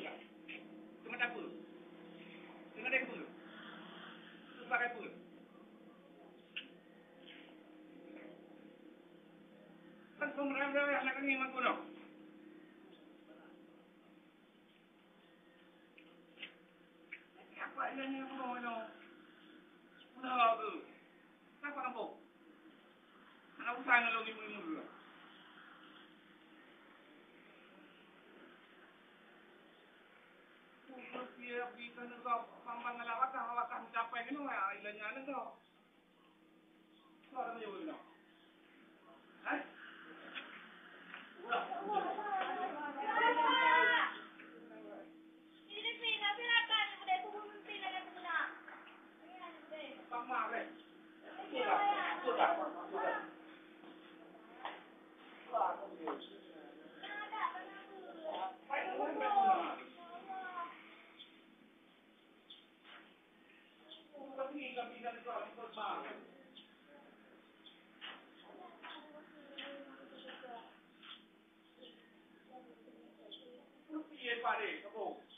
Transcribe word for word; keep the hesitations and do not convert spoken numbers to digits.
Teungoh dapur. Teungoh dapur. Teungoh dapur. Kan pemerintah nak kena makan. Siapa yang nak bunuh? Bunuh tu. Siapa kampung? Anak usah ngon lôn imeum-imeum dulu. Udah dia berikan kau sambang dalam wakah, wakah mencapai kena ya, ilanya anak kau. Kau ada menyebut kena. Hah? Udah. Piye pade, kamoe?